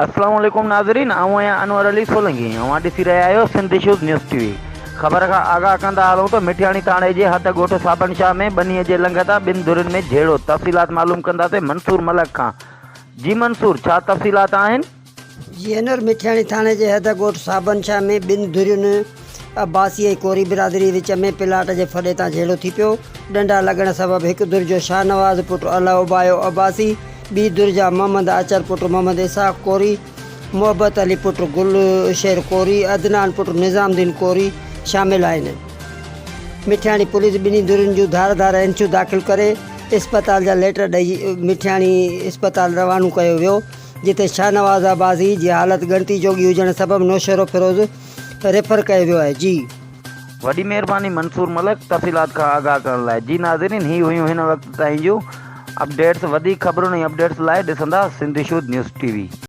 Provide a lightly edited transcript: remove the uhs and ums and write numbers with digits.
السلام عليڪم ناظرين آئون آهيان انور علي سولنگي اوهان ڏسي رهيا آهيو Sindh issues news T V خبر کان آگاهه ڪندا هلون ته مٺياڻي ٿاڻي جي حد ڳوٺ صابن شاهه ۾ ٻنيء جي لنگهه تان ٻن ڌرين ۾ جهيڙو تفصيلات معلوم ڪنداسين منصور ملڪ کان جي منصور ڇا تفصيلات آهن؟ جي انور مٺياڻي ٿاڻي جي حد ڳوٺ صابن شاهه ۾ ٻن ڌرين عباسي ۽ ڪوري برادري وچ ۾ پلاٽ جي ڦڏي تان جهيڙو ٿي پيو، ڏنڊا لڳڻ سبب هڪ ڌر جو شاهنواز پٽ الله اوبايو عباسي، ٻي ڌر جا محمد آچر پٽ محمد اسحاق ڪوري، محبت علي پٽ گل شير ڪوري، عدنان پٽ نظام الدين ڪوري شامل آهن. مٺياڻي پوليس ٻنهي ڌرين جون ڌار ڌار اينسيون داخل ڪري اسپتال جا ليٽر ڏئي مٺياڻي اسپتال روانو ڪيو ويو، جتي شاهنواز عباسي جي حالت ڳڻتي جوڳي هجڻ سبب نوشهروفيروز ريفر ڪيو ويو آهي جي. وڏي مهرباني منصور ملڪ تفصيلات کان آگاهه ڪرڻ لاء جي ناظرين هي هيون هن وقت تائين جون اپڊيٽس وڌيڪ خبرن ۽ اپڊيٽس لاء ڏسندا Sindh issues news T V.